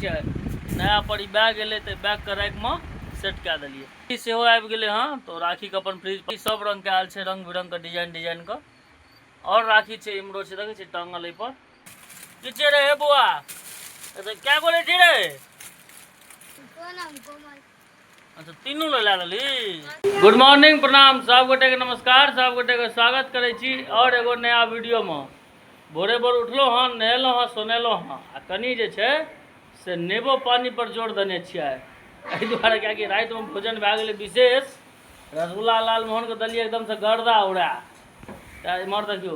छै नया पर ई बैग एलै तऽ बैगके रैकमे सेट कए देलियै। ई सेहो आबि गेलै हँ, तऽ राखीके अपन फ्रिज सब रङ्गके आयल छै, रङ्ग बिरङ्गके डिजाइन डिजाइनके। आओर राखी छै इम्हरो छै, देखै छियै टाँगल एहिपर। की छै रे हे बौआ, कए गो लै छी रे? अच्छा, तीनू ले लए लेली। गुड मॉर्निंग, प्रणाम सब गोटे के, नमस्कार सब गोटे के, स्वागत करै छी और एगो नया वीडियो में। भोरे भोर उठलहुँ हँ, नहेलहुँ हँ, सोनेलहुँ हँ, आ कनि जे छै से नेबो पानी पर जोर देने छियै एहि दुआरे किएकि रातिमे भोजन भए गेलै विशेष। रसगुल्ला लालमोहनके देलियै एकदमसँ गर्दा उड़ा। तऽ इम्हर देखियौ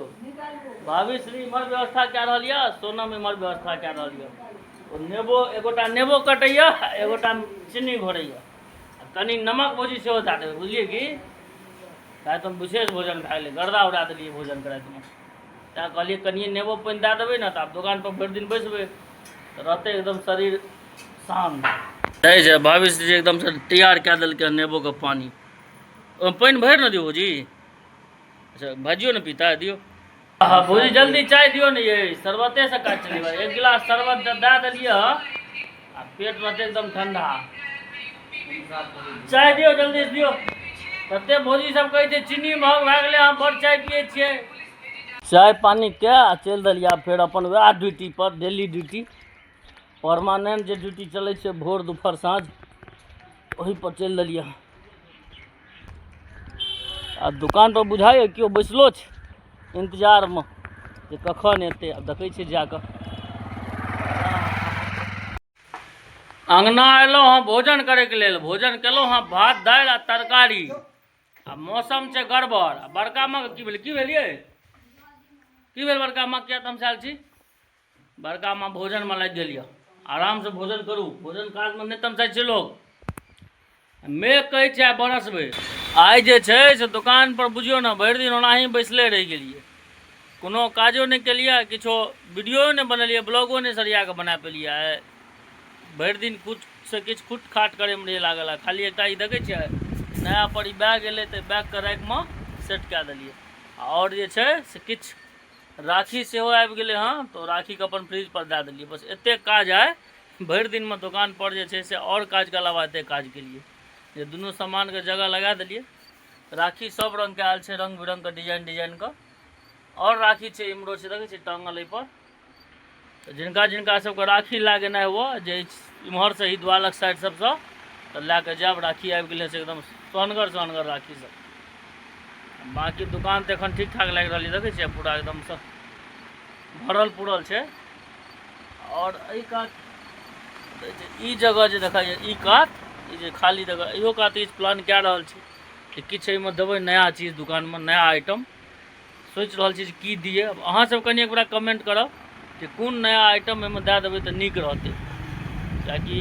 भाभी श्री इम्हर व्यवस्था कए रहल यऽ, सोनम इम्हर व्यवस्था कए रहल यऽ। ओ नेबो एगोटा नेबो कटैए, एगोटा चीनी घोरैए, कनि नमक भौजी सेहो दए देबै, बुझलियै की? रातिमे विशेष भोजन भए गेलै, गर्दा उड़ा देलियै भोजनके रातिमे। तैँ कहलियै कनिए नेबो पानि दए देबै ने तऽ आब दोकानपर भरि दिन बैसबै तऽ रहतै एकदम शरीर शान्त। छै छै भाभी श्री एकदमसँ तैयार कए देलकै हँ नेबोके पानि। ओहिमे पानि भरि ने दियौ भौजी। अच्छा, भाजियो ने पीता दियौ। हाँ भौजी, जल्दी चाय दियौ ने, ये शरबते से काज चलेबै। एक गिलास शरबत दए देलियै हँ आ पेट रहतै एकदम ठंडा। चाय दियौ, जल्दी से दियौ। तते भौजी सब कहै छै चीनी महग भए गेलै, अहाँ बड़ चाय पियै छियै। चाय पानी के आ चलि देलियै आब फेर अपन वएह ड्यूटी पर, डेली ड्यूटी परमानेंट जे ड्यूटी चलै छै भोर दुपहर साँझ, ओहि पर चलि देलियै। आ दुकान पर बुझाइए केओ बैसलो छै इंतजारमे जे कखन एतै। आब देखै छियै जाकऽ। अङ्गना अयलहुँ हँ भोजन करैके लेल। भोजन केलहुँ हँ भात दालि आ तरकारी। आ मौसम छै गड़बड़। आ बड़का माँके की भेल, की भेल यै, की भेल बड़का माँ, किया तमसायल छी? बड़का माँ भोजनमे लागि गेल यऽ। आरामसँ भोजन करू, भोजन काजमे नहि तमसाइ छै लोक। मेघ कहै छै आइ बरसबै। आइ जे छै से दोकानपर बुझियौ ने भरि दिन ओनाही बैसले रहि गेलियै, कोनो काजो नहि केलियै, किछो वीडियो नहि बनेलियै, ब्लॉगो नहि सरिया कऽ बना पेलियै। आइ भरि दिन किछुसँ किछु खुट खाट करैमे रहियै लागल। आ खाली एकटा ई देखै छियै नया पर ई बैग एलै तऽ बैगके रैकमे सेट कए देलियै। आओर जे छै से किछु राखी सेहो आबि गेलै हँ, तऽ राखीके अपन फ्रिजपर दए देलियै। बस एतेक काज आइ भरि दिनमे दोकानपर जे छै से आओर काजके अलावा एतेक काज केलियै जे दुनू सामानके जगह लगा देलियै। राखी सब रङ्गके आयल छै, रङ्ग बिरङ्गके डिजाइन डिजाइनके। आओर राखी छै इम्हरो छै, देखै छियै टाँगल एहिपर। तऽ जिनका जिनका सबके राखी लए गेनाइ हुअ जे इम्हरसँ ही द्वालक साइड सबसँ, तऽ लए कऽ जायब। राखी आबि गेलै से एकदम सोहनगर सोहनगर राखी सब। बाँकी दोकान तऽ एखन ठीक ठाक लागि रहल यऽ, देखै छियै पूरा एकदमसँ भरल पुरल छै। आओर एहि कात ई जगह जे देखै ई कात ई जे खाली जगह, इहो कात किछु प्लान कए रहल छी कि किछु एहिमे देबै नया चीज, दोकानमे नया आइटम सोचि रहल छी जे की दियै। आब अहाँसभ कनि एक बेरा कमेंट करब जे कोन नया आइटम एहिमे दए देबै तऽ नीक रहतै, किएकि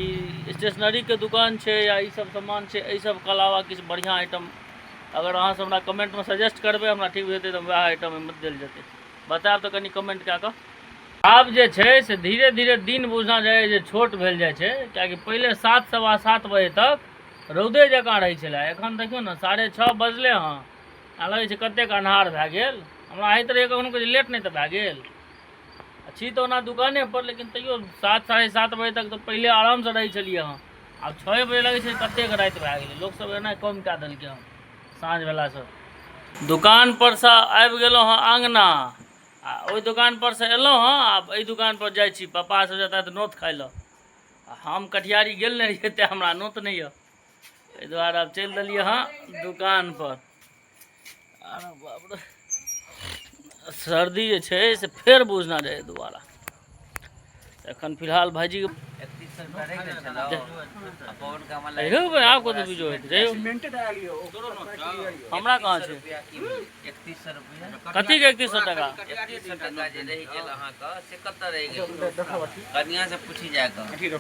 स्टेशनरीके दोकान छै या ईसभ सामान छै, एहि सबके अलावा किछु बढ़िआँ आइटम अगर अहाँसभ हमरा कमेंटमे सजेस्ट करबै, हमरा ठीक बुझेतै तऽ वएह आइटम एहिमे देल जेतै। बतायब तऽ कनि कमेंट कए कऽ। आब जे छै से धीरे धीरे दिन बुझना जाइ जे छोट भेल जाइ छै, किएकि पहिले 7 7:15 बजे तक रौदे जकाँ रहै छलै। एखन देखियौ ने 6:30 बजलै हँ, आ लगै छै कतेक अन्हार भए गेल। हमरा होइत रहैए कखनो कऽ जे लेट नहि तऽ भए गेल छी तऽ ओना दुकानेपर, लेकिन तैयो 7 7:30 बजे तक तऽ पहिले आरामसँ रहै छलियै हँ। आब 6 बजे लगै छै कतेक राति भए गेलै। लोकसभ एनाइ कम कए देलकै हँ साँझ भेलासँ। दोकानपर सँ आबि गेलहुँ हँ अङ्गना, आ ओहि दोकानपर सँ एलहुँ हँ, आब एहि दोकानपर जाइ छी। पप्पा सब जेता तऽ नोत खाइ लए, आ हम कटिहारी गेल नहि रहियै तेँ हमरा नोत नहि यऽ, एहि दुआरे आब चलि देलियै हँ दोकानपर। अरे बाप रे, सर्दी जे छै से फेर बुझना जाइ दुबारा। एखन फिलहाल भाइजीके आब कतऽ बीजो हेतै जइयौ। हमरा कहाँ छै कथी के 3100 टाका? 3100 टाका जे रहि गेल अहाँके से कतऽ रहि गेल? कनिया से पूछी जा कऽ,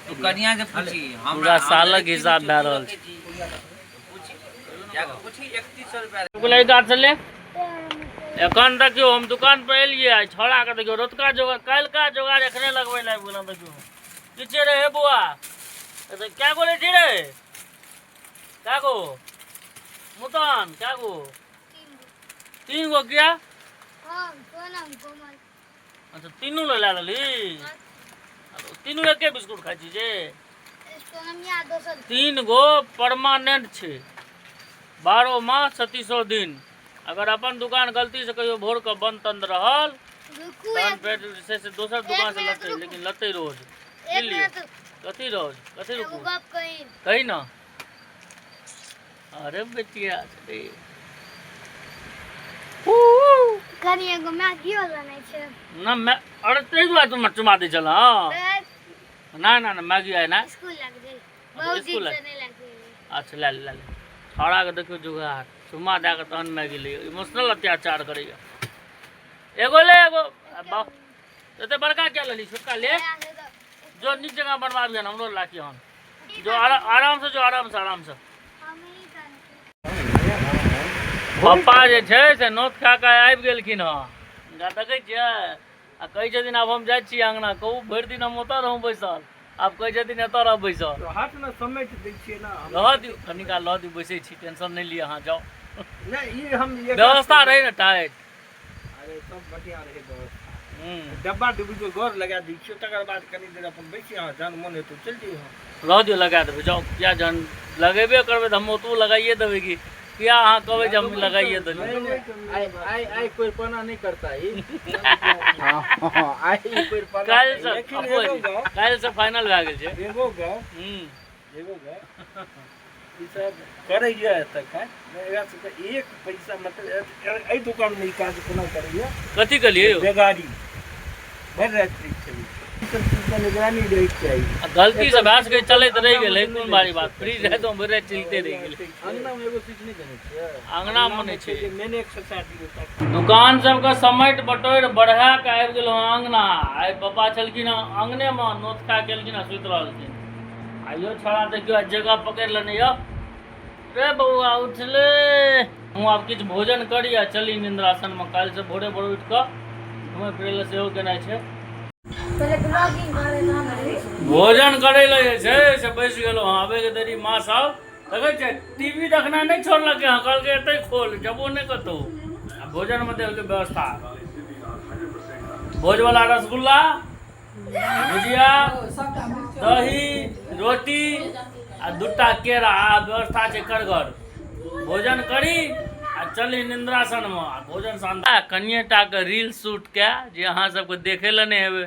तू कनिया से पूछी। पूरा सालक हिसाब भए रहल छै। पूछी 3100 रुपया। बोले गाछ से ले। एखन देखियौ हम दुकान पर एलियै, आ छौड़ा के देखियौ रतुका जोगाड़ काल्हिका जोगाड़ एखने लगबै लए आबि गेलहुँ। देखियौ की छै रे हे बौआ, कए गो लै छी रे? कए गो मुतन? कए गो? 3 गो। किया? अच्छा, तीनू ले लए लेली। तीनू एके बिस्कुट खाइ छी जे 3 गो परमानेंट छै 12 मास 36 दिन। अगर अपन दुकान गलती से कहियो भोर के बंद तंद रहल तहन फेर जे छै से दोसर दुकान से लतै, लेकिन लतै रोज। कथी रोज कथी रुकू कही ना। अरे बेटिया रे कनी एगो मैगियो लेने छै ना। मैं अरे ताहि दुआरे तुम चुमा दै छल। हँ ना ना ना मैगी आइ ना स्कूल लग गेल बहुत दिन से नहीं लग गेल। अच्छा ले ले ले छौड़ा के देखियो जुगाड़ चुमा दए के तहन मैगी ले इमोशनल अत्याचार करैया। एगो ले एगो एते बड़का क्या लेली छोटका ले जो नीक जगह बनवाबिहन हमरो लाखिहन जो आराम से जो आराम से आराम से। पप्पा जे छै से नोत खा कऽ आबि गेलखिन हँ। हुनका देखै छियै आ कहै छथिन आब हम जाइ छी अङ्गना कहू भरि दिन हम ओतऽ रहूँ बैसल आब कहै छथिन एतऽ रह बैसल। हाथ ने समेट दै छियै ना। रहऽ दियौ कनी काल रहऽ दियौ बैसै छी टेंशन नहि लिअ अहाँ जाउ। नहि ई हम व्यवस्था रहै ने टाइट। अरे सब बढ़िआँ रहै व्यवस्था। डब्बा डुब्बी के गौर लगा दै छियै तकर बाद कनी देर अपन बैसी अहाँ जहन मोन हेतौ चलि जइहो। रहऽ दियौ लगा देबै जाउ किया जहन लगेबे करबै तऽ हम ओतबो लगाइए देबै कि किया अहाँ कहबै जे हम लगाइए देलियै। आइ आइ आइ कोइरपना नहीं करता ही। आइ कोइरपना काल्हि से काल्हि से फाइनल भए गेल छै। एगो गप एगो गप ई सब करैया तखन एकरा सबके एक पैसा मतलब एहि दुकानमे ई काज कोना करैया कथी कहलियै? बेगारी भरि राति चलै छै। ई सब चीजके निगरानी रहैके चाही। गलती से भए सकै चलैत रहि गेलै कोन बारी बात फ्रीज रहै तऽ भरि राति चलिते रहि गेलै। अङ्गनामे एगो स्विच नहि देने छियै? अङ्गनामे नहि छै। मेन एक ससा दियौ तखन। दुकान सबके समेट बटोरि बढ़ा कऽ आबि गेलहुँ अङ्गना। आइ पप्पा छलखिन हँ अङ्गनेमे नोत खा कऽ एलखिन हँ सुति रहलखिन। आइयो छौड़ा देखियौ आइ जगह पकड़ि लेने यऽ। रे बौआ उठले हम आब किछु भोजन करी आ चली निन्द्रासनमे। काल्हिसँ भोरे भोर उठि कऽ घुमै फिरै लए सेहो गेनाइ छै। भोजन करै लए जे छै से बैसि गेलहुँ हँ। आबैके देरी माँ सब देखै छै टीवी देखनाइ नहि छोड़लकै हँ कहलकै एतै खोल जबो नहि कतहु। आ भोजनमे देलकै व्यवस्था भोजवला रसगुल्ला भुजिया दही रोटी आ 2टा केरा आ व्यवस्था छै करगर। भोजन करी आ चली निन्द्रासनमे आ भोजन शानदार। कनिए टाके रील शूट कए जे अहाँ सबके देखै लए नहि हेबै।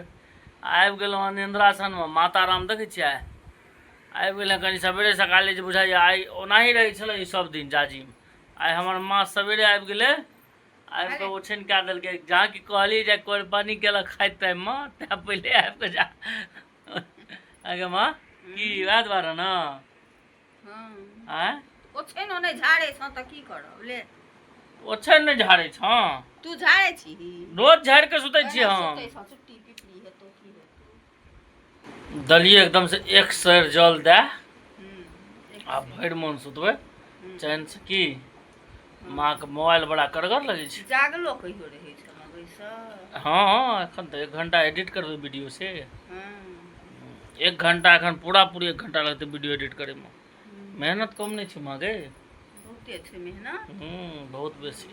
आबि गेलहुँ हँ निन्द्रासनमे। माता राम देखै छियै आबि गेलै कनि सवेरे सकाले जे बुझाइए आइ ओनाही रहै छलै ई सब दिन जाजिम। आइ हमर माँ सवेरे आबि गेलै आबि कऽ ओछैन कए देलकै। जहाँ कि कहलियै जे कोरपानी केलक खाइत टाइममे तैँ पहिले आबि कऽ जा आगे माँ की वएह दुआरे ने आँय ओछैन नहि झाड़ै छौ तऽ की करब ले। ओछैन नहि झाड़ै छौ तू झाड़ै छी? रोज झाड़ि कऽ सुतै छियै हम। चुट्टी पिपरी हेतौ की हेतौ। दलियै एकदम से एक सेर जल दए आ भरि मन सुतबै चैन से। की माँ के मोबाइल बड़ा करगर लगै छै। जागलो कहियो रहै छै बैसल? हँ एखन तऽ 1 घंटा एडिट करबै वीडियो से। 1 घंटा एखन पूरा पूरी 1 घंटा लगतै वीडियो एडिट करैमे। मेहनत कम नहि छै माँ गे। बहुते छै मेहनत। बहुत बेसी।